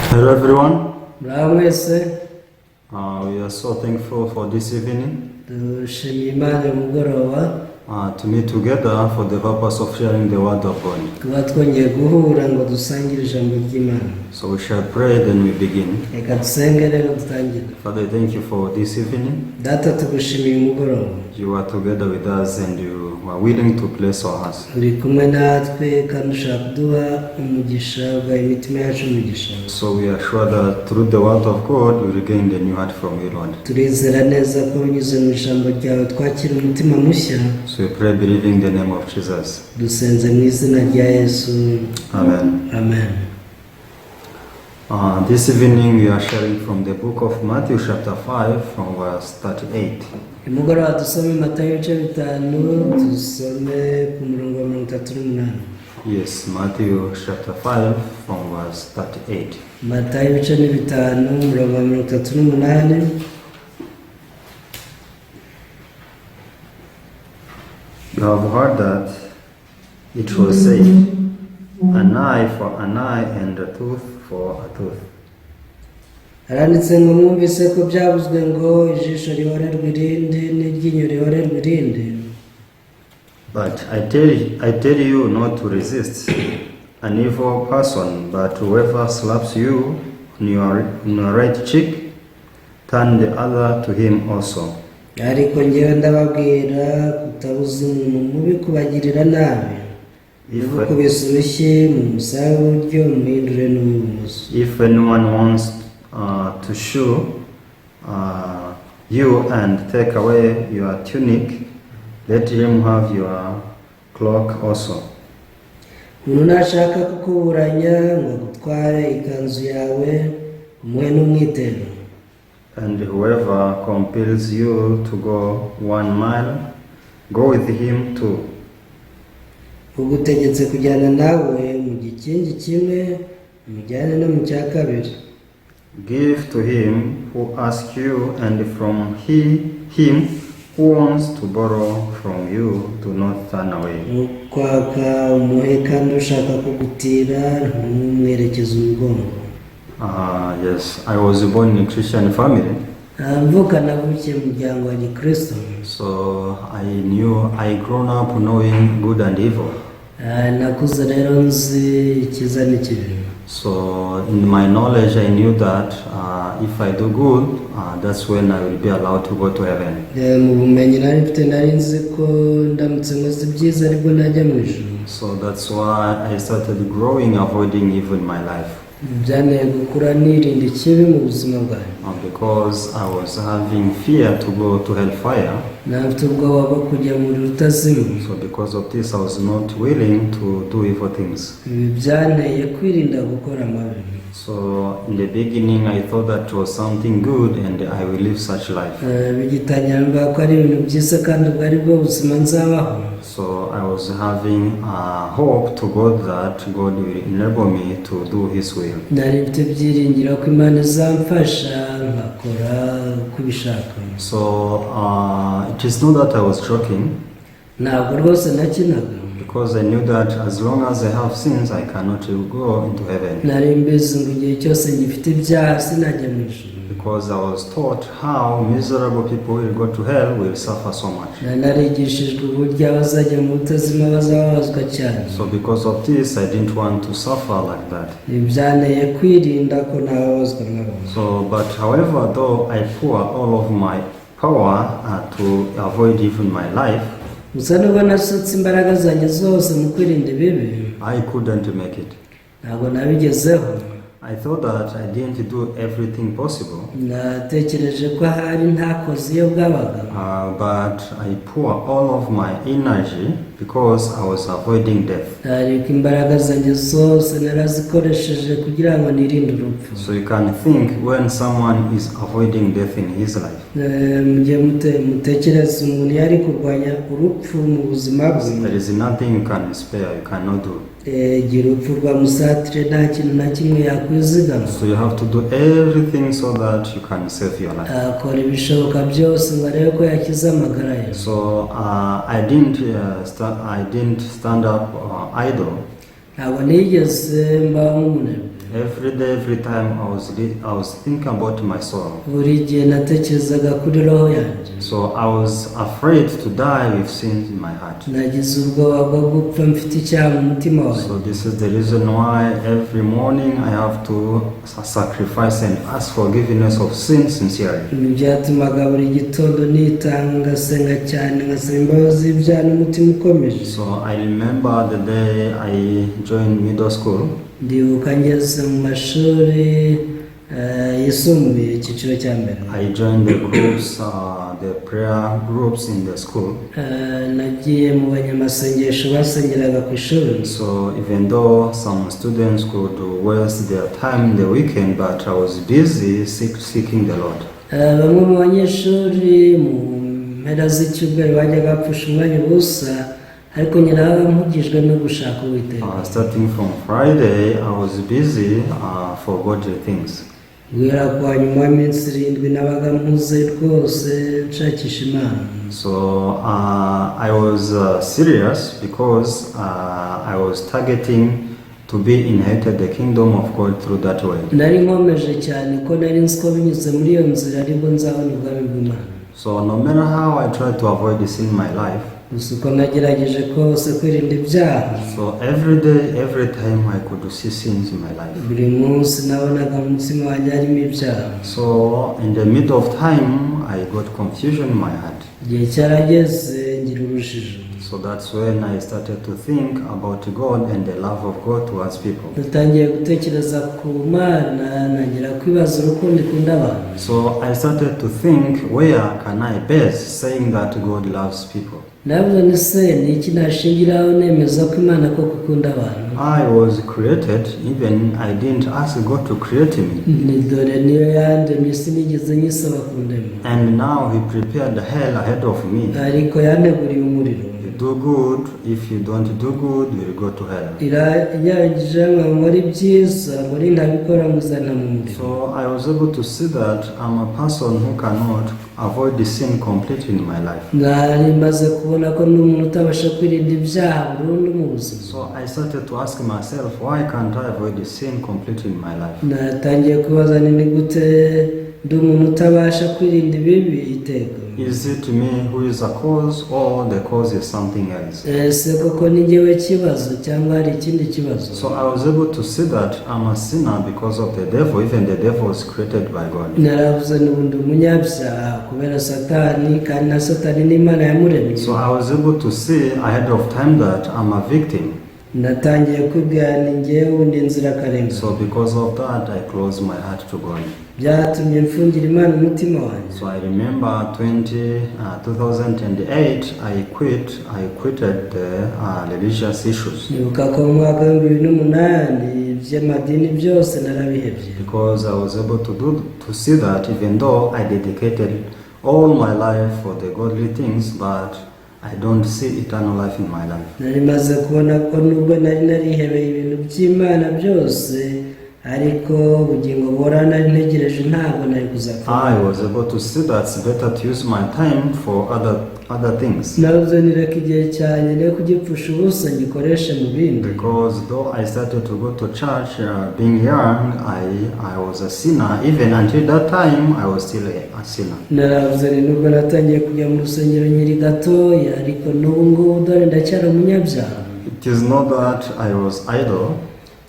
Hello everyone. Muraho mwese. We are so thankful for this evening Dushimiye Imana uyu mugoroba to meet together for the purpose of sharing the word of God. Kuba twongeye guhura ngo dusangire ijambo ry'Imana. So we shall pray, then we begin. Reka dusenge rero dutangire. Father, thank you for this evening. Data, tugushimiye umugoroba. You are together with us and you are willing to bless our hearts. Uri kumwe natwe kandi ushaka kuduha umugisha, ugaha imitima yacu umugisha. So we are sure that through the word of God we will gain the new heart from you, Lord. Turizera neza ko binyuze mu ijambo ryawe twakira umutima mushya. So we pray believing the name of Jesus. Dusenze mu izina rya Yesu. Amen. Amen. This evening we are sharing from the book of Matthew chapter 5 from verse 38. Umugoroba dusome Matayo ibice 5, dusome ku murongo wa 38. Yes, Matthew chapter 5 from verse 38. Matayo ibice ni 5, umurongo wa 38. You have heard that it was said, an eye for an eye and a tooth for a tooth. Haranditse ngo mwumvise ko byavuzwe ngo ijisho rihorerwa irindi n'iryinyo rihorerwa irindi. But I tell you not to resist an evil person, but whoever slaps you on your right cheek, turn the other to him also. Ariko ngewe ndababwira kutabuza umuntu mubi kubagirira nabi. Ugukubise urushyi mu musaya w'iburyo, umuhindure n'uw'ibumoso. If anyone wants to sue you and take away your tunic, let him have your cloak also. Umuntu nashaka kukuburanya ngo agutware ikanzu yawe, umuhe n'umwitero. And whoever compels you to go 1 mile, go with him two. Ugutegetse kujyana nawe mu gikingi kimwe, umujyane no mu cya kabiri. Give to him who asks you, and from him who wants to borrow from you, do not turn away. Ukwaka umuhe, kandi ushaka kugutira ntumwerekeze umugongo. Yes, I was born in a Christian family. Mvuka navukiye mu muryango wa gikristo. So I knew I grown up knowing good and evil. Ah, nakuze rero nzi icyiza n'ikibi. So in my knowledge, I knew that if I do good, that's when I will be allowed to go to heaven. Mu bumenyi nari mfite, nari nzi ko ndamutse nkoze ibyiza aribwo najya mu ijuru. So that's why I started growing, avoiding evil in my life. Byanteye gukura nirinda ikibi mu buzima bwanjye. Because I was having fear to go to hellfire. Nafite ubwoba bwo kujya mu rutazima. So because of this, I was not willing to do evil things. Ibi byanteye kwirinda gukora amabi. So in the beginning, I thought that was something good and I will live such life. Bigitangira mvuga ko ari ibintu byiza kandi ubwo ari bwo buzima nzabaho. So I was having a hope to God that God will enable me to do His will. Nari mfite ibyiringiro ko Imana izamfasha nkakora uko ibishaka. So it is not that I was joking, Ntabwo rwose nakinaga. Because I knew that as long as I have sins, I cannot go into heaven. Nari mbizi ngo igihe cyose ngifite ibyaha sinajya mu ijuru. Because I was taught how miserable people will go to hell, will suffer so much. Nari narigishijwe uburyo abazajya mu butazima bazababazwa cyane. So because of this, I didn't want to suffer like that. Ibi byanteye kwirinda ko nababazwa nk'abantu. So, but however, though I pour all of my power to avoid even my life, Gusa nubwo nasutse imbaraga zanjye zose mu kwirinda ibibi, I couldn't make it. Ntabwo nabigezeho. I thought that I didn't do everything possible, Natekereje ko ahari ntakoze iyo bwabaga, but I pour all of my energy because I was avoiding death. Ariko imbaraga zanjye zose narazikoresheje kugira ngo nirinde urupfu. So you can think when someone is avoiding death in his life, Mujye mutekereze umuntu yari kurwanya urupfu mu buzima bwe. There is nothing you can spare, you cannot do. Igihe urupfu rwamusatire nta kintu na kimwe yakwizigama. So you have to do everything so that you can save your life. Akora ibishoboka byose ngo arebe ko yakiza amagara ye. So I didn't I didn't stand up idle. Ntabwo nigeze mba nk'umunebwe. Every day, every time I was thinking about my soul. Buri gihe natekerezaga kuri roho yanjye. So I was afraid to die with sins in my heart. Nagize ubwoba bwo gupfa mfite icyaha mu mutima wanjye. So this is the reason why every morning I have to sacrifice and ask forgiveness of sin sincerely. Ibi byatumaga buri gitondo nitanga, ngasenga cyane, ngasaba imbabazi z'ibyaha n'umutima ukomeje. So I remember the day I joined middle school. Ndibuka ngeze mu mashuri yisumbuye, icyiciro cya mbere. I joined the groups, the prayer groups in the school. Nagiye mu banyamasengesho basengeraga ku ishuri. So even though some students could waste their time in the weekend, but I was busy seeking the Lord. Bamwe mu banyeshuri mu mpera z'icyumweru bajyaga bapfusha umwanya ubusa, ariko njye nabaga mpugijwe no gushaka Uwiteka. Starting from Friday, I was busy for godly things. Guhera ku wa nyuma w'iminsi 7 nabaga mpuze rwose nshakisha Imana. So I was serious because I was targeting to be inherited the kingdom of God through that way. Nari nkomeje cyane ko nari nzi ko binyuze muri iyo nzira aribwo nzabona ubwami bw'Imana. So no matter how I tried to avoid this in my life, Gusa uko nagerageje kose kwirinda ibyaha, so every day, every time I could see sins in my life. Buri munsi nabonaga mu mutima wanjye harimo ibyaha. So in the middle of time, I got confusion in my heart. Igihe cyarageze ngira urujijo. So that's when I started to think about God and the love of God towards people. Natangiye gutekereza ku Mana, ntangira kwibaza urukundo ikunda abantu. So I started to think, where can I base saying that God loves people? Ndavuga ni se ni iki nashingiraho nemeza ko Imana koko ikunda abantu? I was created, even I didn't ask God to create me. Ni dore niyo yandemye, sinigeze nyisaba kundema. And now He prepared the hell ahead of me. Ariko yanteguriye umuriro. You do good, if you don't do good, you will go to hell. Irangije ngo nkore ibyiza, ngo nintabikora muzana mu muriro. So I was able to see that I'm a person who cannot avoid the sin completely in my life. Nari maze kubona ko n'umuntu utabasha kwirinda ibyaha burundu mu buzima. So I started to ask myself, why can't I avoid the sin completely in my life? Natangiye kubaza ni gute ndi umuntu utabasha kwirinda ibibi iteka? Is it me who is a cause or the cause is something else? Ese koko ni njyewe kibazo cyangwa hari ikindi kibazo? So I was able to see that I'm a sinner because of the devil, even the devil was created by God. Naravuze n'ubundi umunyabyaha kubera Satani, kandi na Satani n'Imana yamuremye. So I was able to see ahead of time that I'm a victim. Natangiye kwibwira ni njyewe ubundi inzirakarengane. So because of that, I closed my heart to God. Byatumye mfungira Imana umutima wanjye. So I remember 2008, I quitted the religious issues Nibuka ko mu mwaka wa 2008 iby'amadini byose narabihebye. Because I was able to see that even though I dedicated all my life for the godly things, but I don't see eternal life in my life. Nari maze kubona ko nubwo nari narihebeye ibintu by'Imana byose, ariko ubugingo buhoraho nari ntegereje ntabwo nari kuzapfa. I was able to see that it's better to use my time for other things. Navuze nireka igihe cyanjye ne kugipfusha ubusa, ngikoreshe mu bindi. Because though I started to go to church being young, I was a sinner. Even until that time, I was still a sinner. Naravuze ni nubwo natangiye kujya mu rusengero nkiri gatoya, ariko n'ubu ngubu dore ndacyari umunyabyaha. It is not that I was idle.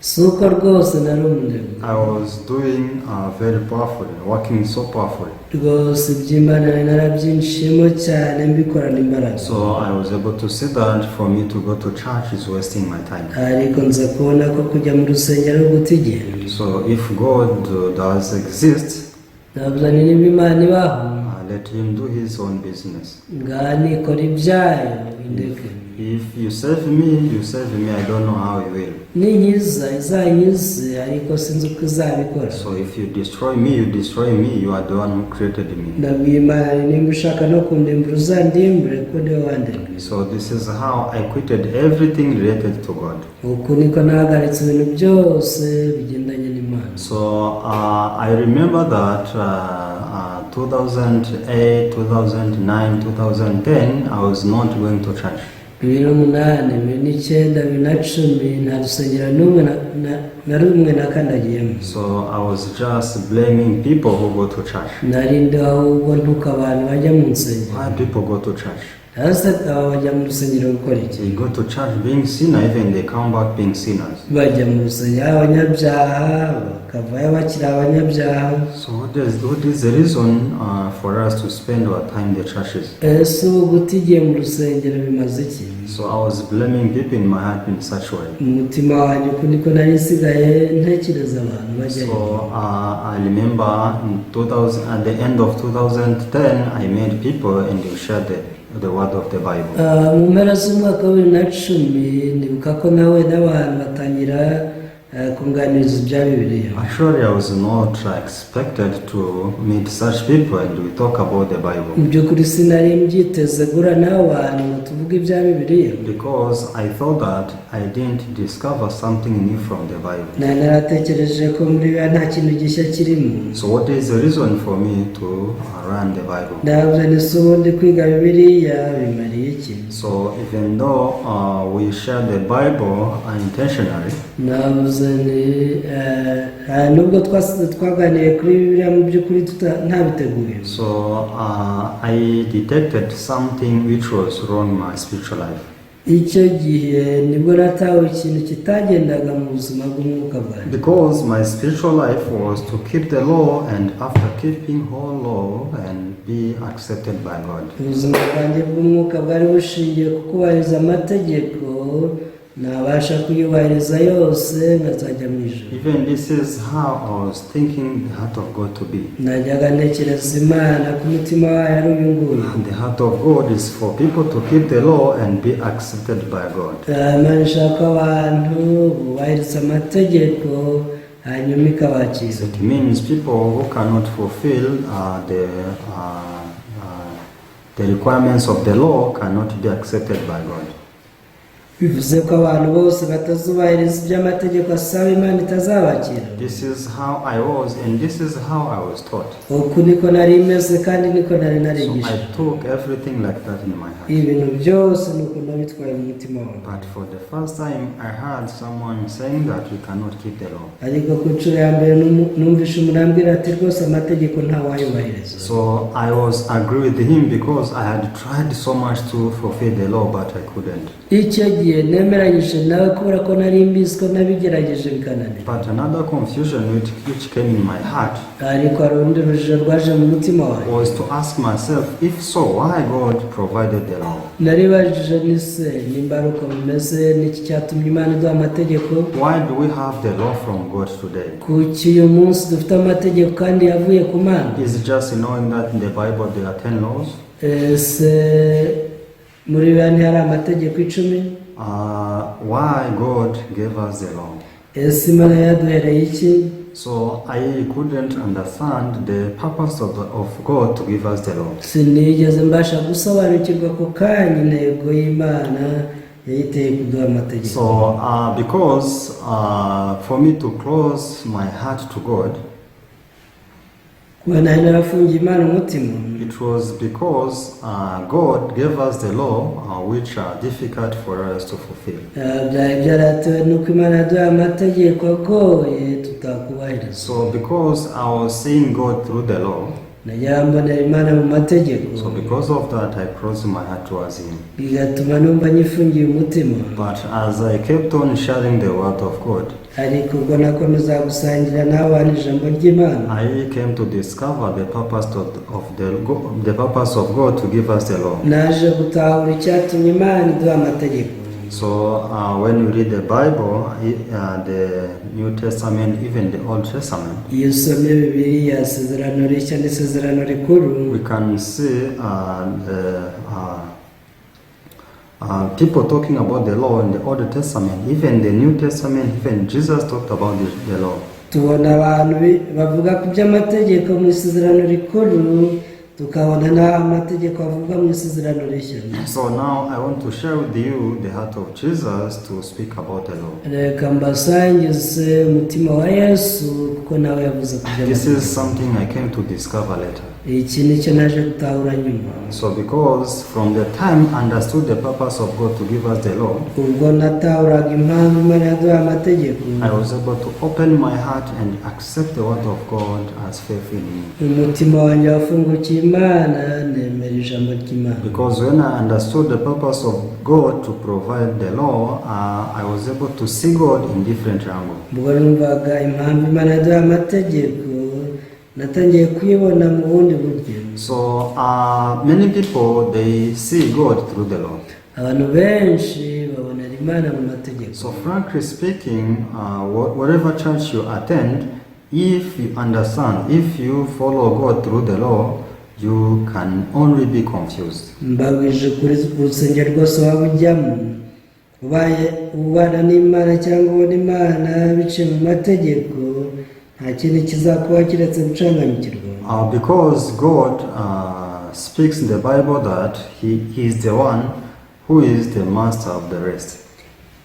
Si uko rwose nari umunebwe. I was doing very powerfully, working so powerfully. Rwose iby'Imana nari narabyinjiyemo cyane, mbikorana imbaraga. So I was able to see that for me to go to church is wasting my time. Ariko nza kubona ko kujya mu rusengero ari uguta igihe. So if God does exist, Ndavuga ni niba Imana ibaho, let Him do His own business. Ngaha nikora ibyayo indeke. If you save me, you save me. I don't know how you will. Ninkiza izankize, ariko sinzi uko izabikora. So if you destroy me, you destroy me. You are the one who created me. Ndabwiye Imana nti nimba ushaka no kundimbura uzandimbure kuko niwe wandemye. So this is how I quitted everything related to God. Uku niko nahagaritse ibintu byose bigendanye n'Imana. So I remember that 2008, 2009, 2010, I was not going to church. 2008, 2009, 2010, nta rusengero n'umwe na rumwe nakandagiyemo. So I was just blaming people who go to church. Nari ndi ahubwo ntuka abantu bajya mu nsengero. Why people go to church? Ese aba bajya mu rusengero gukora iki? They go to church being sinner, even they come back being sinners. Bajya mu rusengero ari abanyabyaha, bakavayo bakiri abanyabyaha. So what is the reason for us to spend our time in the churches? Ese ubu guta igihe mu rusengero bimaze iki? So I was blaming people in my heart in such way. Mu mutima wanjye uku niko nari nsigaye ntekereza abantu bajyayo. So I remember in 2000, at the end of 2010, I met people and we shared the word of the Bible. Ah, mu mpera z'umwaka wa 2010 nibuka ko nawe n'abantu batangira kunganiriza ibya Bibiliya. Actually, I was not expected to meet such people and we talk about the Bible. Mu by'ukuri sinari mbyiteze guhura n'abo bantu ngo tuvuge ibya Bibiliya. Because I thought that I didn't discover something new from the Bible. Nari naratekereje ko muri Bibiliya nta kintu gishya kirimo. So what is the reason for me to learn the Bible? Ndavuze nti se ubundi kwiga Bibiliya bimariye iki? So even though we share the Bible unintentionally, Navuze nti nubwo twaganiriye kuri Bibiliya mu by'ukuri ntabiteguye, so I detected something which was wrong in my spiritual life. Icyo gihe nibwo natawe ikintu kitagendaga mu buzima bw'umwuka bwanjye. Because my spiritual life was to keep the law and after keeping whole law and be accepted by God. Ubuzima bwanjye bw'umwuka bwari bushingiye ku kubahiriza amategeko, nabasha kuyubahiriza yose nkazajya mu ijuru. Even this is how I was thinking the heart of God to be. Najyaga ntekereza Imana ku mutima wayo ari uyu nguyu. And the heart of God is for people to keep the law and be accepted by God. Imana ishaka abantu bubahiriza amategeko hanyuma ikabakira. So it means people who cannot fulfill the requirements of the law cannot be accepted by God. Bivuze ko abantu bose batazubahiriza ibyo amategeko asaba Imana itazabakira. This is how I was, and this is how I was taught. Uku niko nari meze kandi niko nari So narigishije. I took everything like that in my heart. Ibintu byose ni uko nabitwaye mu mutima wawe. But for the first time, I heard someone saying that we cannot keep the law. Ariko ku nshuro ya mbere numvishe umuntu ambwira ati rwose amategeko ntawayubahiriza. So I was agree with him because I had tried so much to fulfill the law, but I couldn't. Icyo gihe nemeranyije nawe kubera ko nari mbizi ko nabigerageje bikananira. But another confusion which came in my heart Ariko hari urundi rujijo rwaje mu mutima wanjye. Was to ask myself, if so, why God provided the law? Naribajije nti se nimba ari uko bimeze n'iki cyatumye Imana iduha amategeko? Why do we have the law from God today? Kuki uyu munsi dufite amategeko kandi yavuye ku Mana? Is it just knowing that in the Bible there are 10 laws? Ese muri Bibiliya ntihari amategeko 10? Why God gave us the law? Ese Imana yaduhereye iki? So I couldn't understand the purpose of God to give us the law. Sinigeze mbasha gusobanukirwa ako kanya intego y'Imana yayiteye kuduha amategeko. So because for me to close my heart to God, Kuba nari narafungiye Imana umutima, it was because God gave us the law which are difficult for us to fulfill. Byari byaratewe n'uko Imana yaduhaye amategeko agoye tutakubahiriza. So because I was seeing God through the law, Najyaga mbonera Imana mu mategeko, so because of that I closed my heart towards Him. Bigatuma numva nyifungiye umutima. But as I kept on sharing the word of God, Ariko ubwo nakomeza gusangira n'abantu ijambo ry'Imana, I came to discover the purpose of God to give us the law. Naje gutahura icyatumye Imana iduha amategeko. So when we read the Bible, the New Testament, even the Old Testament, Iyo usomye Bibiliya, Isezerano Rishya n'Isezerano Rikuru, we can see the people talking about the law in the Old Testament, even the New Testament, even Jesus talked about the law. Tubona abantu bavuga ku by'amategeko mu Isezerano Rikuru, tukabona n'aho amategeko avugwa mu Isezerano Rishya. So now I want to share with you the heart of Jesus to speak about the law. Reka mbasangize umutima wa Yesu kuko nawe yavuze ku This by'amategeko. is something I came to discover later. Iki nicyo naje gutahura nyuma. So because from the time I understood the purpose of God to give us the law, Ubwo natahuraga impamvu Imana yaduhaye amategeko, I was able to open my heart and accept the word of God as faith in me. Umutima wanjye wafungukiye Imana, nemera ijambo ry'Imana. Because when I understood the purpose of God to provide the law, I was able to see God in different angle. Ubwo numvaga impamvu Imana yaduhaye amategeko, natangiye kuyibona mu bundi buryo. So many people, they see God through the law. Abantu benshi babonera Imana mu mategeko. So frankly speaking, whatever church you attend, if you understand, if you follow God through the law, you can only be confused. Mbabwije ukuri, urusengero rwose waba ujyamo, ubaye ubana n'Imana cyangwa ubona Imana biciye mu mategeko, nta kindi kizakuba keretse gucanganyikirwa. Because God speaks in the Bible that He is the one who is the master of the rest.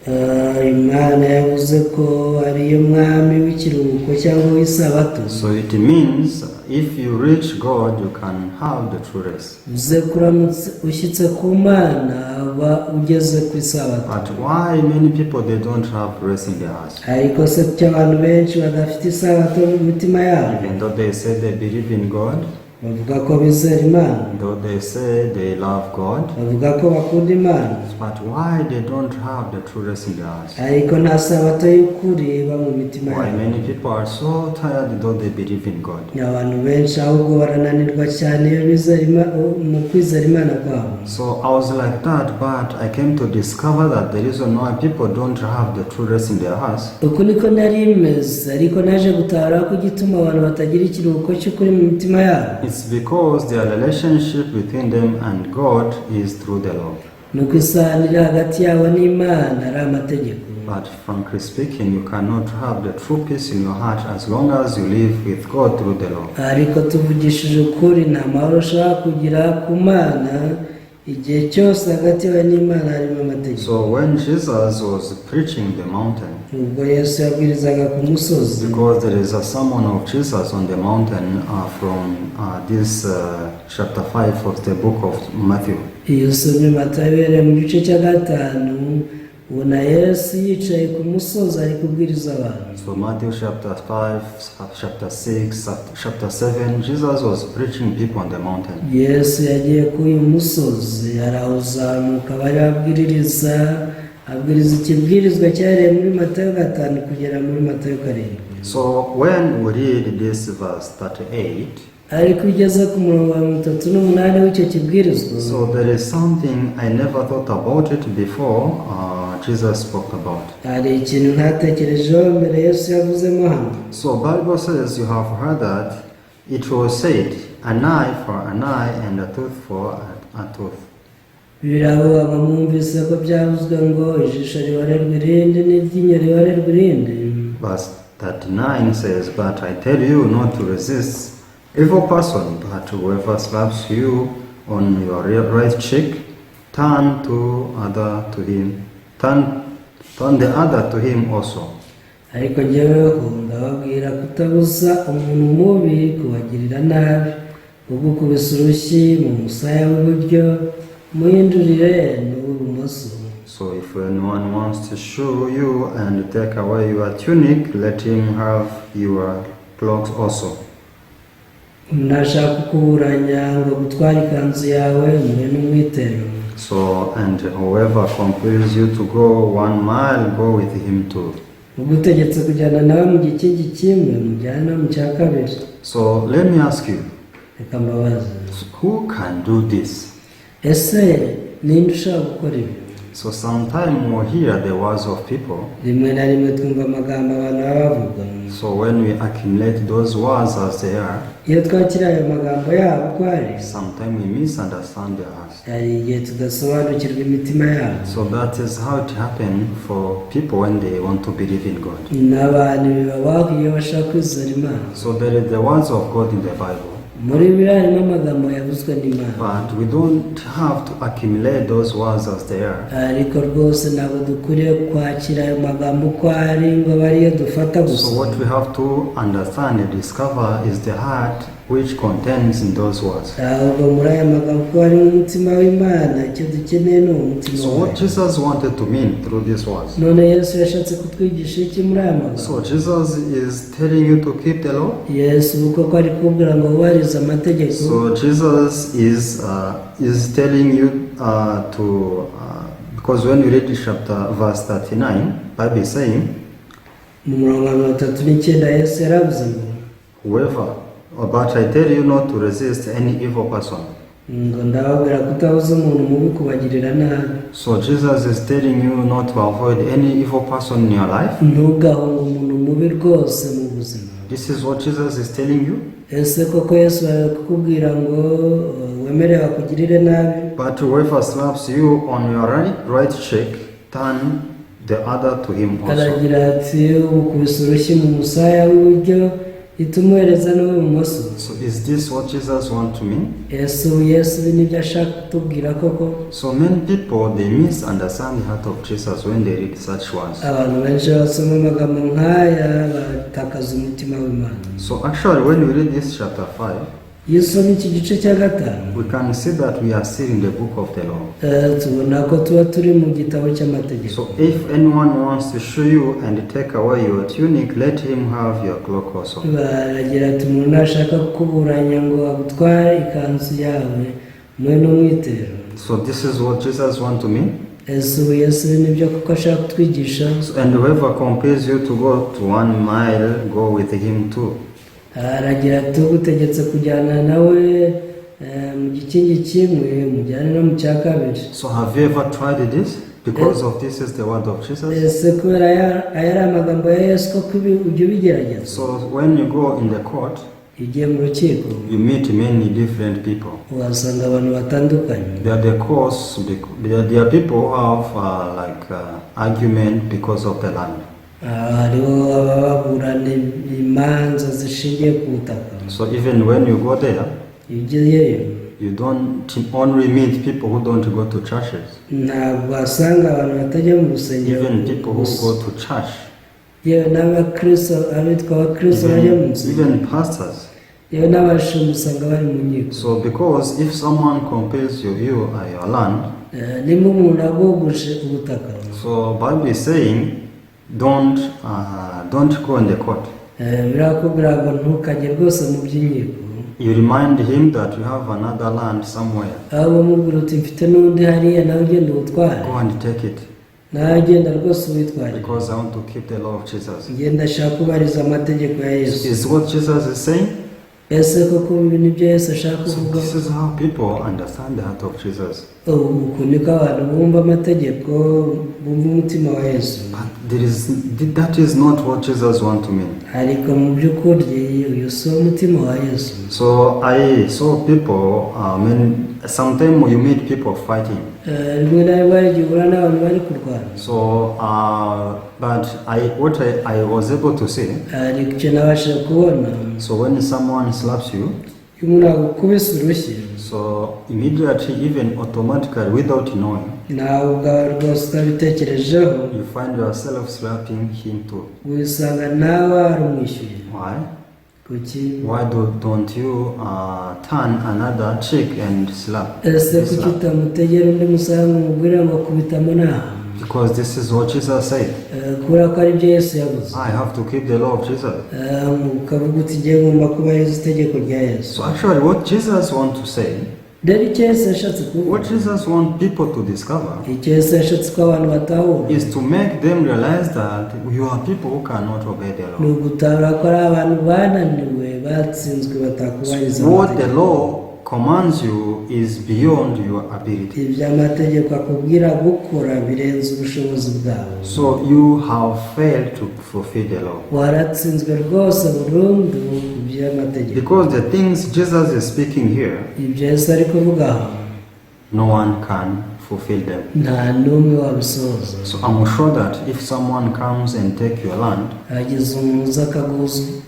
Ah, Imana yavuze ko ariyo mwami w'ikiruhuko cyangwa w'isabato. So it means if you reach God, you can have the true rest. Bivuze ko uramutse ushyitse ku Mana uba ugeze ku isabato. But why many people, they don't have rest in their hearts? Ariko se kuki abantu benshi badafite isabato mu mitima yabo? Even though they say they believe in God, Bavuga ko bizera Imana, though they say they love God, bavuga ko bakunda Imana, but why they don't have the true rest in their hearts? Ariko nta sabato y'ukuri iba mu mitima Why yabo? many people are so tired though they believe in God? Abantu benshi ahubwo barananirwa cyane iyo bizera mu kwizera Imana kwabo. So I was like that, but I came to discover that the reason why people don't have the true rest in their hearts Uku niko nari meze, ariko naje gutahura ko igituma abantu batagira ikiruhuko cy'ukuri mu mitima yabo it's because their relationship between them and God is through the law. Ni uko isano iri hagati yabo n'Imana ari amategeko. But frankly speaking, you cannot have the true peace in your heart as long as you live with God through the law. Ariko tuvugishije ukuri, nta mahoro ushobora kugira ku Mana igihe cyose hagati yawe n'Imana harimo amategeko. So when Jesus was preaching the mountain, Ubwo Yesu yabwirizaga ku musozi, because there is a sermon of Jesus on the mountain from this chapter 5 of the book of Matthew. Iyo usomye Matayo uhereye mu gice cya gatanu, ubona Yesu yicaye ku musozi ari kubwiriza abantu. So Matthew chapter 5, chapter 6, chapter 7, Jesus was preaching people on the mountain. Yesu yagiye kuri uyu musozi arawuzamuka bari abwiririza, abwiriza ikibwirizwa cyahereye muri Matayo gatanu kugera muri Matayo karindwi. So when we read this verse 38, Ariko iyo ugeze ku murongo wa 38 w'icyo kibwirizwa, so there is something I never thought about it before Jesus spoke about. Hari ikintu ntatekerejeho mbere Yesu yavuzemo hano. So Bible says, "You have heard that it was said, an eye for an eye and a tooth for a tooth." Biravuga ngo mwumvise ko byavuzwe ngo ijisho rihorerwa irindi n'iryinyo rihorerwa irindi. Verse 39 says, "But I tell you not to resist evil person, but whoever slaps you on your right cheek, turn to other to him, turn the other to him also." Ariko jyeweho ndababwira kutabuza umuntu mubi kubagirira nabi. Ugukubise urushyi mu musaya w'iburyo, muhindurire n'uw'ibumoso. So if anyone wants to sue you and take away your tunic, let him have your cloak also. Nashaka kukuburanya ngo gutwara ikanzu yawe, umuhe n'umwitero. So, and whoever compels you to go 1 mile, go with him two. Ugutegetse kujyana nawe mu gikingi kimwe, mujyane no mu cya kabiri. So let me ask you, Reka mbabaze, who can do this? Ese ninde ushobora gukora ibi? So sometimes we hear the words of people. Rimwe na rimwe twumva amagambo abantu baba bavuga. So when we accumulate those words as they are, Iyo twakira ayo magambo yabo uko ari, sometimes we misunderstand their hearts. Hari igihe tudasobanukirwa imitima yabo. So that is how it happens for people when they want to believe in God. N'abantu bibabaho iyo bashaka kwizera Imana. So there is the words of God in the Bible. Muri Bibiliya harimo amagambo yavuzwe n'Imana. But we don't have to accumulate those words as they are. Ariko rwose ntabwo dukwiriye kwakira ayo magambo uko ari ngo abe ariyo dufata gusa. So what we have to understand and discover is the heart which contains in those words. Ahubwo muri aya magambo ko harimo umutima w'Imana, icyo dukeneye ni umutima So what wayo. Jesus wanted to mean through these words. None Yesu yashatse kutwigisha iki muri aya magambo? So Jesus is telling you to keep the law. Yesu ubu koko ari kubwira ngo wubahirize amategeko? So Jesus is telling you to because when you read chapter verse 39, Bible is saying, Mu murongo wa 39 Yesu yaravuze ngo "Whoever, but I tell you not to resist any evil person." ngo ndababwira kutabuza umuntu mubi kubagirira nabi. So Jesus is telling you not to avoid any evil person in your life. Ntugahunge umuntu mubi rwose mu buzima. This is what Jesus is telling you. Ese koko Yesu ari kukubwira ngo wemere bakugirire nabi? But whoever slaps you on your right cheek, turn the other to him also. Aragira ati ugukubise urushyi mu musaya w'iburyo hita umuhereza n'uw'ibumoso. So is this what Jesus wants to mean? Ese ubu Yesu ibi nibyo ashaka kutubwira koko? So many people, they misunderstand the heart of Jesus when they read such words. Abantu benshi basoma amagambo nk'aya batakaza umutima w'Imana. So actually, when we read this chapter 5, Iyo usomye iki gice cya gatanu, we can see that we are still in the book of the law. Tubona ko tuba turi mu gitabo cy'amategeko. So if anyone wants to sue you and take away your tunic, let him have your cloak also. Baragira ati umuntu nashaka kukuburanya ngo agutware ikanzu yawe umuhe n'umwitero. So this is what Jesus wants to mean. Ese ubu Yesu ibi nibyo kuko ashaka kutwigisha? So, and whoever compels you to go to 1 mile, go with him too. Aragira ati ugutegetse kujyana nawe mu gikingi kimwe mujyane no mu cya kabiri. So have you ever tried this? Because of this is the word of Jesus. Ese kubera aya ari amagambo ya Yesu koko ibi ujya ubigerageza? So when you go in the court, Iyo ugiye mu rukiko, you meet many different people. uhasanga abantu batandukanye. They are the cause, there are people who have like argument because of the land. Ah, hariho ababurana imanza zishingiye ku butaka. So even when you go there, Iyo ugiyeyo, you don't only meet people who don't go to churches, ntabwo wasanga abantu batajya mu rusengero even people who gusa. go to church, Yewe n'abakristo, abitwa abakristo bajya mu even, nsengero, even pastors. Yewe n'abashumba usanga bari mu nkiko. So because if someone compels you your land, Nimba umuntu aguguje ubutaka, so Bible is saying, don't go in the court. Birakubwira ngo ntukajye rwose mu by'inkiko. You remind him that you have another land somewhere. Ahubwo mubwira uti mfite n'undi hariya nawe ugenda uwutware. Go and take it Nawe ugenda rwose uwitware. Because I want to keep the law of Jesus. Ngenda ashaka kubahiriza amategeko ya Yesu. Is what Jesus is saying? Ese koko ibi nibyo Yesu ashaka So kuvuga? this is how people understand the heart of Jesus. Ubu uku niko abantu bumva amategeko, bumva umutima wa Yesu. But that is not what Jesus wants to mean. Ariko mu by'ukuri uyu si wo mutima wa Yesu. So I saw people. I mean, sometimes you meet people fighting. Rimwe na rimwe hari igihe uhura n'abantu bari kurwana. So, but I what I was able to see. Ariko icyo nabashije kubona, So when someone slaps you, iyo umuntu agukubise urushyi, so immediately, even automatically, without knowing, nawe ubwawe rwose utabitekerejeho, you find yourself slapping him too. wisanga nawe warumwishyuye. Why? Kuki? Why don't you turn another cheek and slap? Ese kuki Slap. utamutegera undi musaya ngo umubwire ngo kubitamo naha? Because this is what Jesus said. Kubera ko ari byo Yesu yavuze. I have to keep the law of Jesus. Ukavuga uti ngiye ngomba kubahiriza itegeko rya Yesu. So actually, what Jesus wants to say, Rero icyo Yesu yashatse kuvuga, what Jesus wants people to discover, icyo Yesu yashatse ko abantu batahura, is to make them realize that you are people who cannot obey the ni law. ugutahura ko ari abantu bananiwe batsinzwe batakubahiriza What the amategeko. law commands you is beyond your ability. Ibyo amategeko akubwira gukora birenze ubushobozi bwawe. So you have failed to fulfill the law. Waratsinzwe rwose burundu ku by'amategeko. Because the things Jesus is speaking here, Ibyo Yesu ari kuvuga aha, no one can fulfill them. Nta n'umwe wabisohoza. So I'm sure that if someone comes and take your land, Hagize umuntu uza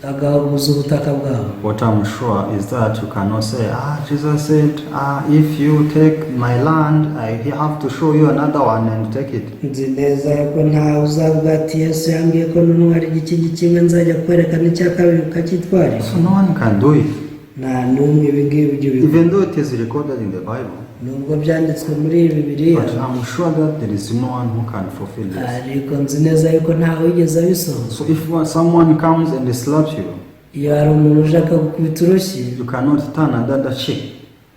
agahuguza ubutaka bwawe, what I'm sure is that you cannot say, "Ah, Jesus said, ah, if you take my land, I have to show you another one and take it." Nzi neza ko ntawe uzavuga ati Yesu yambwiye ko nuntwara igikingi kimwe nzajya kwerekana icya kabiri ukacyitwarira. So no one can do it. Nta n'umwe ibi ngibi ibyo bikora. Even though it is recorded in the Bible, Nubwo byanditswe muri Bibiliya, but I'm sure that there is no one who can fulfill this. Ariko nzi neza yuko ntawe wigeze abisohoza. So if someone comes and slaps you, Iyo hari umuntu uje akagukubita urushyi, you cannot turn another cheek.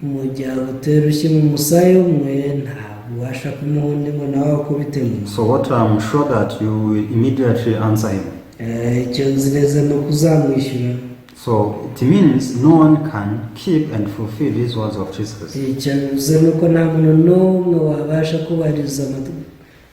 Mu gihe agutera urushyi mu musaya umwe ntabwo ubasha kumuha undi ngo nawe akubitemo. So what I'm sure that you will immediately answer him. Icyo nzi neza ni uko uzamwishyura. So it means no one can keep and fulfill these words of Jesus. Icyo bivuze ni uko nta muntu n'umwe wabasha kubahiriza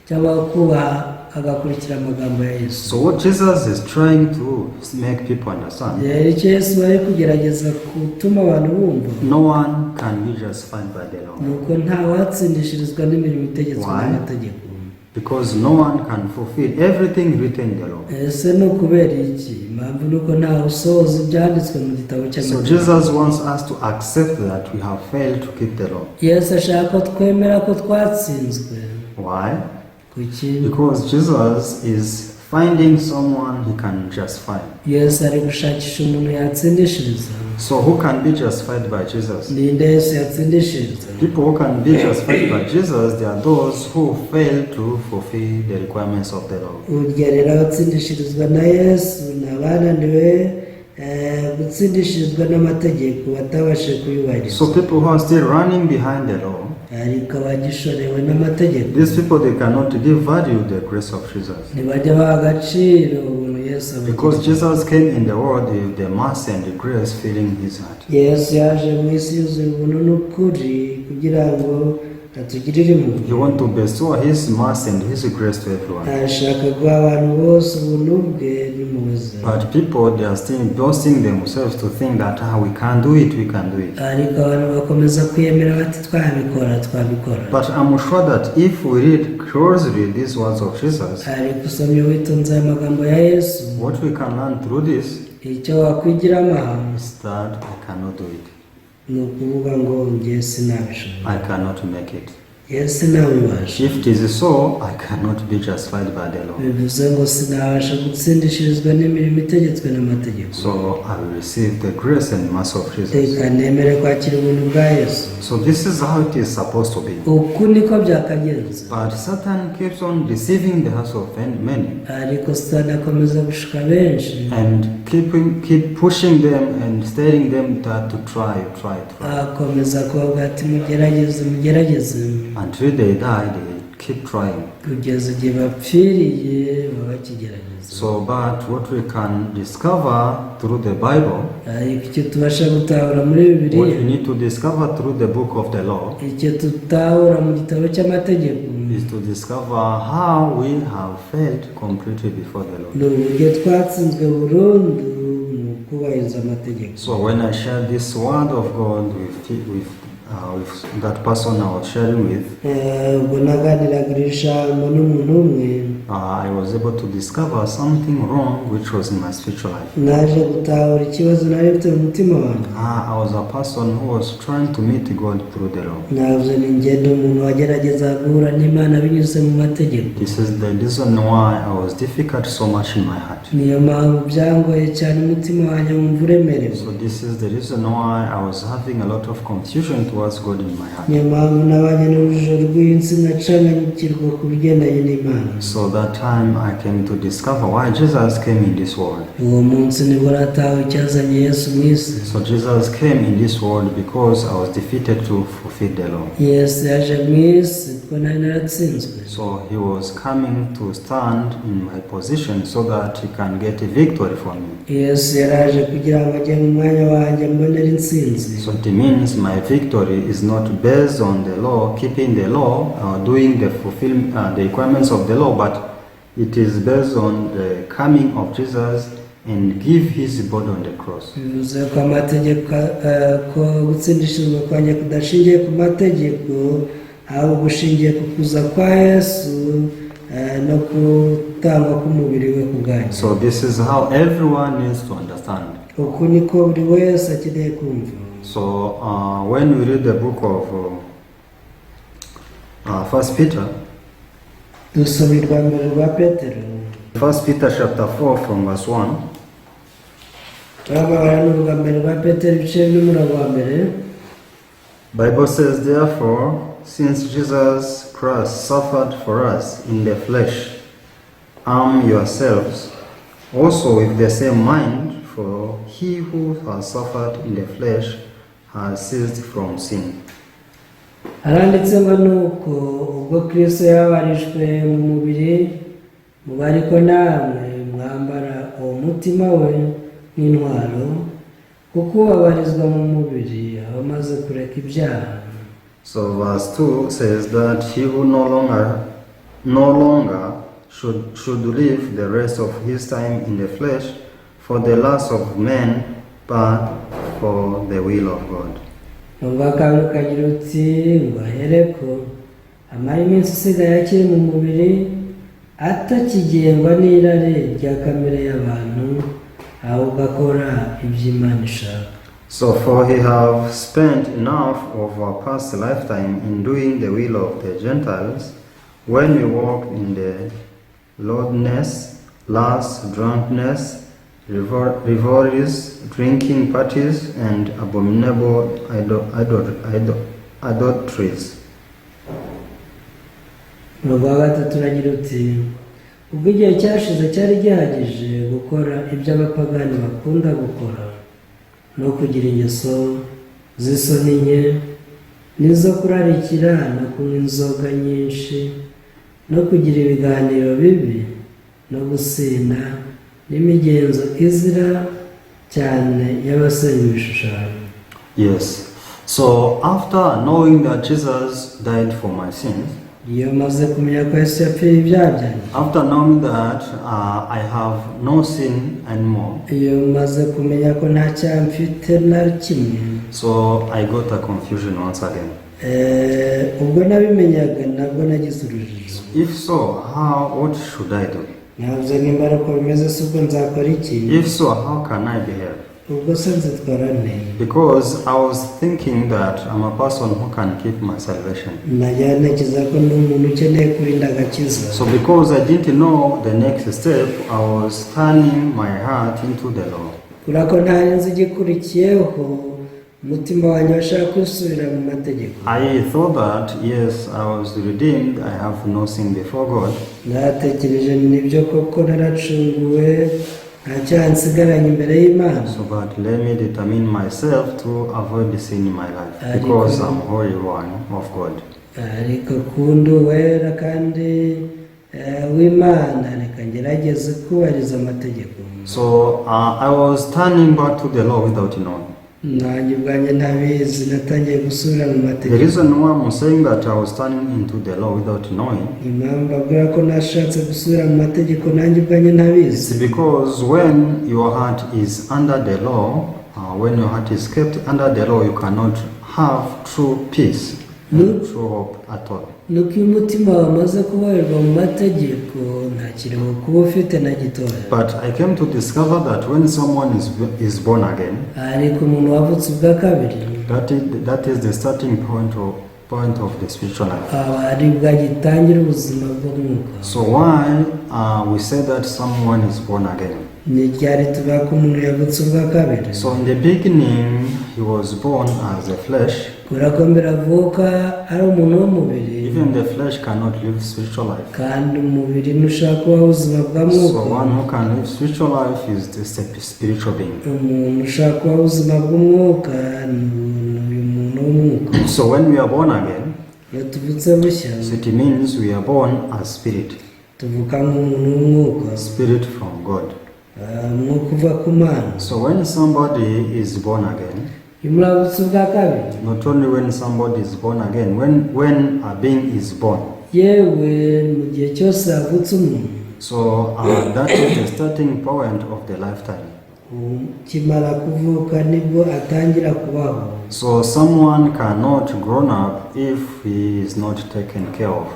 cyangwa kubaha agakurikira amagambo ya Yesu. So what Jesus is trying to make people understand, Rero icyo Yesu bari kugerageza gutuma abantu bumva, no one can be justified by the law. Ni uko nta watsindishirizwa n'imirimo itegetswe Why? n'amategeko. Because no one can fulfill everything written in the law. Ese ni ukubera iki? Impamvu ni uko ntawe usohoza ibyanditswe mu gitabo So cy'amategeko. Jesus wants us to accept that we have failed to keep the law. Yesu ashaka ko twemera ko twatsinzwe. Why? Kuki? Because Jesus is finding someone he can justify. Yesu ari gushakisha umuntu yatsindishiriza. So who can be justified by Jesus? Ninde Yesu yatsindishiriza? People who can be justified by Jesus, they are those who fail to fulfill the requirements of the law. Burya rero abatsindishirizwa na Yesu ni abananiwe gutsindishirizwa n'amategeko batabashije kuyubahiriza. So people who are still running behind the law, Ariko abagishorewe n'amategeko, these people, they cannot give value the grace of Jesus. Ntibajya baha agaciro ubuntu Yesu Because abagira. Jesus came in the world with the mercy and the grace filling his heart. Yesu yaje mu isi yuzuye ubuntu n'ukuri kugira ngo atugirire impuhwe. He wants to bestow his mercy and his grace to everyone. Ashaka guha abantu bose ubuntu bwe n'impuhwe ze. But people, they are still boasting themselves to think that, "Ah, we can do it, we can do it." Ariko abantu bakomeza kwiyemera bati twabikora twabikora. But I'm sure that if we read closely these words of Jesus, Ariko usomye witonze aya magambo ya Yesu, what we can learn through this icyo wakwigiramo aha is that I cannot do it. Ni ukuvuga ngo njye sinabishobora. I cannot make it. Njye sinabibasha. If it is so, I cannot be justified by the law. Bivuze ngo sinabasha gutsindishirizwa n'imirimo itegetswe n'amategeko. So I will receive the grace and mercy of Jesus. Reka nemere kwakira ubuntu bwa Yesu. So this is how it is supposed to be. Uku niko byakagenze. But Satan keeps on deceiving the hearts of many Ariko Satani akomeza gushuka benshi and keep pushing them and telling them that to try, try, try. Akomeza kubabwira ati mugerageze mugerageze. Until they die, they keep trying. Kugeza igihe bapfiriye baba bakigerageza. So, but what we can discover through the Bible, Ariko icyo tubasha gutahura muri Bibiliya, what we need to discover through the book of the law, icyo tutahura mu gitabo cy'amategeko, is to discover how we have failed completely before the Lord. Ni uburyo twatsinzwe burundu mu kubahiriza amategeko. So when I share this word of God with that person I was sharing with, Ubwo naganiraga iri jambo n'umuntu umwe, I was able to discover something wrong which was in my spiritual life. Naje gutahura ikibazo nari mfite mu mutima wanjye. I was a person who was trying to meet God through the law. Navuze ni ngendo umuntu wagerageza guhura n'Imana binyuze mu mategeko. This is the reason why I was difficult so much in my heart. Niyo mpamvu byangoye cyane umutima wanjye wumva uremerewe. So this is the reason why I was having a lot of confusion towards God in my heart. Niyo mpamvu nabanye n'urujijo rwinshi ngacanganyikirwa ku bigendanye n'Imana. So that time I came to discover why Jesus came in this world. Uwo munsi nibwo natahuye icyazanye Yesu mu isi. So Jesus came in this world because I was defeated to fulfill the law. Yesu yaje mu isi kuko nari naratsinzwe. So he was coming to stand in my position so that he can get a victory for me. Yesu yaraje kugira ngo ajye mu mwanya wanjye mbonere intsinzi. So it means my victory is not based on the law, keeping the law, or doing the requirements of the law, but it is based on the coming of Jesus and give his body on the cross. Bivuze ko amategeko ko gutsindishirizwa kwanjye kudashingiye ku mategeko Ahubwo gushingiye ku kuza kwa Yesu no gutangwa k'umubiri we ku bwanyu. So this is how everyone needs to understand. Uku niko buri wese akeneye kumva. So when we read the book of First Peter, Dusoma irwa mbere rwa Petero. First Peter chapter 4 from verse 1. Turababara n'urwa mbere rwa Petero ibice n'umurongo wa mbere. Bible says, "Therefore, since Jesus Christ suffered for us in the flesh, arm yourselves also with the same mind, for he who has suffered in the flesh has ceased from sin." Haranditse ngo nuko ubwo Kristo yababarijwe mu mubiri mube ariko namwe mwambara uwo mutima we nk'intwaro kuko ubabarizwa mu mubiri aba amaze kureka ibyaha. So verse 2 says that he who no longer should live the rest of his time in the flesh for the lust of men, but for the will of God. Umurongo wa kabiri ukagira uti ngo ahereko amara iminsi isigaye akiri mu mubiri atakigengwa n'irari rya kamere y'abantu ahubwo akora ibyo Imana ishaka. So for he have spent enough of our past lifetime in doing the will of the Gentiles, when we walked in the lewdness, lust, drunkenness, revelries, drinking parties, and abominable adulteries. Umurongo wa gatatu uragira uti ubwo igihe cyashize cyari gihagije gukora ibyo abapagani bakunda gukora no kugira ingeso z'isoni nke n'izo kurarikira no kunywa inzoga nyinshi no kugira ibiganiro bibi no gusinda n'imigenzo izira cyane y'abasenga ibishushanyo. Yes. So after knowing that Jesus died for my sins, Iyo maze kumenya ko Yesu yapfiriye ibyaha byanjye, after knowing that I have no sin anymore, iyo maze kumenya ko nta cyaha mfite na kimwe, so I got a confusion once again. Ubwo nabimenyaga nabwo nagize urujijo. If so, what should I do? Navuze nimba ari uko bimeze se ubwo nzakora iki? If so, how can I behave? Ubwo se nzitwara nte? Because I was thinking that I'm a person who can keep my salvation. Najya ntekereza ko ndi umuntu ukeneye kurinda agakiza. So because I didn't know the next step, I was turning my heart into the law. Kubera ko ntari nzi igikurikiyeho umutima wanjye washaka gusubira mu mategeko. I thought that, yes, I was redeemed, I have no sin before God. Naratekereje nibyo koko naracunguwe nta cyaha nsigaranye imbere y'Imana. So, but let me determine myself to avoid the sin in my life because I'm holy one of God. Ariko kundi uwera kandi w'Imana reka ngerageze kubahiriza amategeko. So I was turning back to the law without knowing. Nanjye ubwanjye ntabizi natangiye gusubira mu The mategeko. Reason why I'm saying that I was turning into the law without knowing Impamvu abwira ko nashatse gusubira mu mategeko nanjye ubwanjye ntabizi, is because when your heart is under the law, when your heart is kept under the law, you cannot have true peace and true hope at all. Nuko iyo umutima wamaze kubarirwa mu mategeko nta kiruhuko uba ufite na gitoya. But I came to discover that when someone is born again, Ariko umuntu wavutse ubwa kabiri, that is the starting point of the spiritual life. Aba ari bwo agitangira ubuzima bw'umwuka. So why we say that someone is born again? Ni ryari tuvuga ko umuntu yavutse ubwa kabiri? So in the beginning, he was born as a flesh. Kubera ko mbere avuka ari umuntu w'umubiri. Even the flesh cannot live spiritual life. Kandi umubiri ntushaka kubaho ubuzima bwa mwuka. So one who can live spiritual life is the spiritual being. Umuntu ushaka kubaho ubuzima bw'umwuka ni uyu muntu w'umwuka. So when we are born again, Iyo tuvutse bushya, so it means we are born as spirit, tuvuka nk'umuntu w'umwuka. Spirit from God. Umwuka uva ku Mana. So when somebody is born again, Iyo umuntu avutse ubwa kabiri, not only when somebody is born again, when a being is born, yewe mu gihe cyose havutse umuntu, so that is the starting point of the lifetime. Ukimara kuvuka nibwo atangira kubaho. So someone cannot grown up if he is not taken care of.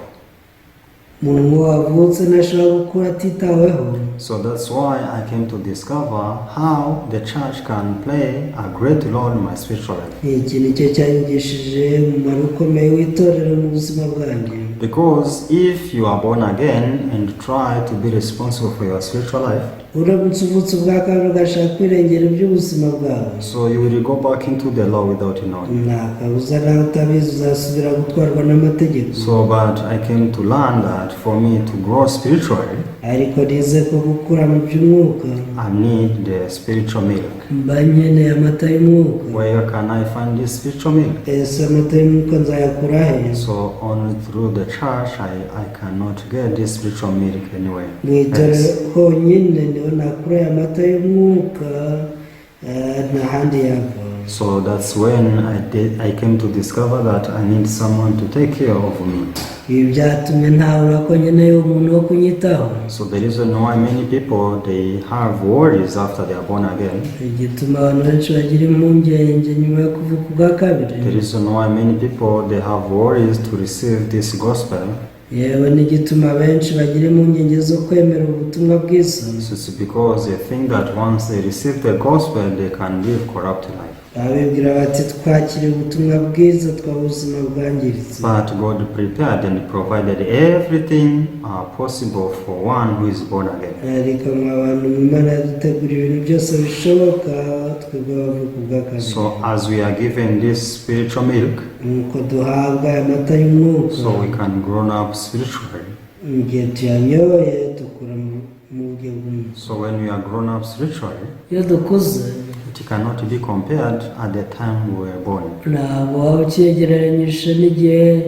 Umuntu wavutse ntashobora gukura atitaweho. So that's why I came to discover how the church can play a great role in my spiritual life. Iki nicyo cyanyigishije umumaro ukomeye w'itorero mu buzima bwanjye. Because if you are born again and try to be responsible for your spiritual life, Uramutse uvutse ubwa kabiri ugashaka kwirengera iby'ubuzima bwawe, so you will go back into the law without knowing. Nta kabuza nawe utabizi uzasubira gutwarwa n'amategeko. So, but I came to learn that for me to grow spiritually, Ariko nize ko gukura mu by'umwuka, I need the spiritual milk. Mba nkeneye amata y'umwuka. Where can I find this spiritual milk? Ese amata y'umwuka nzayakura he? So only through the church I cannot get this spiritual milk anywhere Mu itorero else. Honyine niho nakura aya mata y'umwuka, nta handi yava. So that's when I came to discover that I need someone to take care of me. Ibi byatumye ntahura ko nkeneye umuntu wo kunyitaho. So the reason why many people, they have worries after they are born again, Igituma abantu benshi bagira impungenge nyuma yo kuvuka ubwa kabiri, the reason why many people, they have worries to receive this gospel, yewe n'igituma benshi bagira impungenge zo kwemera ubutumwa bwiza, so it's because they think that once they receive the gospel, they can live corrupt life. Babibwira bati twakiriye ubutumwa bwiza twaba ubuzima bwangiritse. But God prepared and provided everything possible for one who is born again. Ariko mwa bantu Imana yadutegura ibintu byose bishoboka twebwe abavuka ubwa kabiri. So as we are given this spiritual milk, Nuko duhabwa aya mata y'umwuka, so we can grow up spiritually. Mu gihe tuyanyoye dukura mu buryo bw'umwuka. So when we are grown up spiritually, Iyo dukuze, it cannot be compared at the time we were born. Ntabwo waba ukigereranyije n'igihe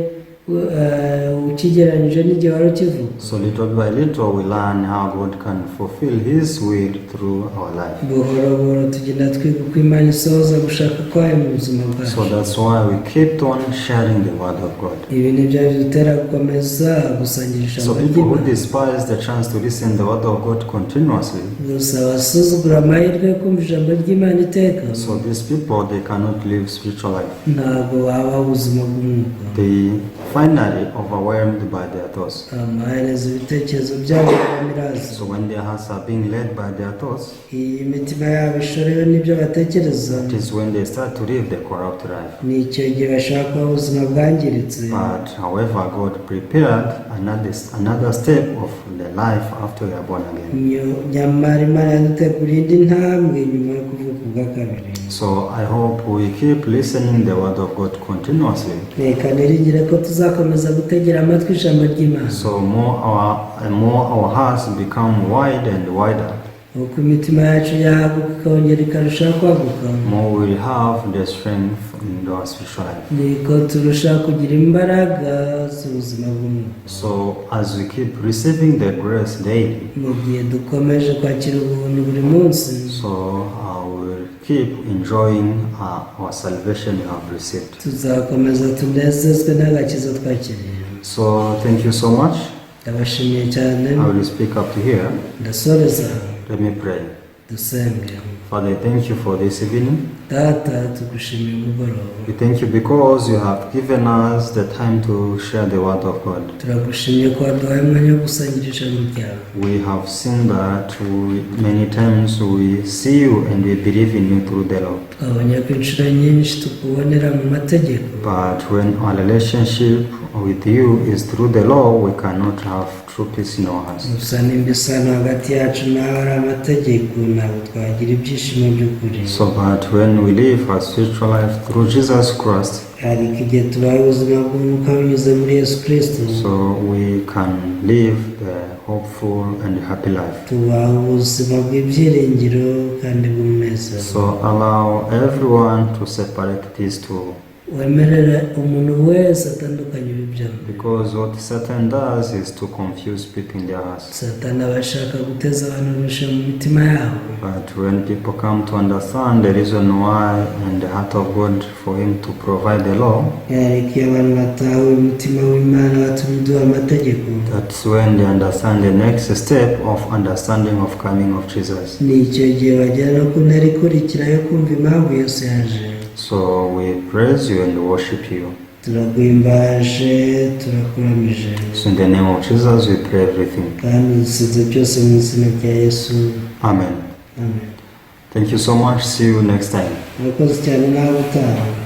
ukigereranyije n'igihe wari ukivuka. So little by little we learn how God can fulfill His will through our life. Buhoro buhoro tugenda twiga uko Imana isohoza gushaka kwayo mu buzima bwacu. So that's why we kept on sharing the word of God. Ibi ni byo bidutera gukomeza gusangira So ijambo people who ry'Imana. despise the chance to listen the word of God continuously, Gusa abasuzugura amahirwe yo kumva ijambo ry'Imana iteka, so these people, they cannot live spiritual life. Ntabwo babaho ubuzima bw'umwuka. They finally overwhelmed by their thoughts. Amaherezo ibitekerezo byabo biramiraza. So when their hearts are being led by their thoughts, Iyi mitima yabo ishorewe n'ibyo batekereza, it is when they start to live the corrupt life. Ni icyo gihe bashaka kubaho ubuzima bwangiritse. But however, God prepared another step of the life after we are born again. Nyamara Imana yaduteguriye indi ntambwe nyuma yo kuvuka ubwa kabiri. So I hope we keep listening the word of God continuously. Reka niringire ko tuzakomeza gutegera amatwi ijambo ry'Imana. So more our hearts become wide and wider, Uko imitima yacu yaguka ikongera ikarushaho kwaguka, more we will have the strength in our spiritual life. Niko turushaho kugira imbaraga z'ubuzima bw'umwuka. So as we keep receiving the grace daily, Mu gihe dukomeje kwakira ubuntu buri munsi, so we will keep enjoying our salvation we have received. Tuzakomeza tunezezwe n'agakiza twakiriye. So thank you so much. Ndabashimiye cyane. I will speak up to here. Ndasoreza. Let me pray. Dusenge. Father, thank you for this evening. Data tugushimiye umugoroba. We thank you because you have given us the time to share the word of God. Turagushimiye ko waduhaye umwanya wo gusangira ijambo ryawe. We have seen that many times we see you and we believe in you through the law. Twabonye ko inshuro nyinshi tukubonera mu mategeko. But when our relationship with you is through the law, we cannot have true peace in our hearts. Gusa nimba isano hagati yacu nawe ari amategeko ntabwo twagira ibyishimo by'ukuri. So, but when we live our spiritual life through Jesus Christ, Ariko igihe tubaye ubuzima bw'umwuka binyuze muri Yesu Kirisito, so we can live the hopeful and happy life. Tubaho ubuzima bw'ibyiringiro kandi bw'umunezero. So allow everyone to separate these two. Wemerere umuntu wese atandukanye ibi byombi. Because what Satan does is to confuse people in their hearts. Satani aba ashaka guteza abantu urujijo mu mitima yabo. But when people come to understand the reason why and the heart of God for Him to provide the law, Ariko iyo abantu batahuye umutima w'Imana watumye uduha amategeko, that's when they understand the next step of understanding of coming of Jesus. Ni icyo gihe bagera no ku ntera ikurikira yo kumva impamvu Yesu yaje. So we praise you and worship you. Turaguhimbaje, turakuramije. So in the name of Jesus we pray everything. Kandi dusize byose mu izina rya Yesu. Amen. Amen. Thank you so much. See you next time. Murakoze cyane, nawe utaha.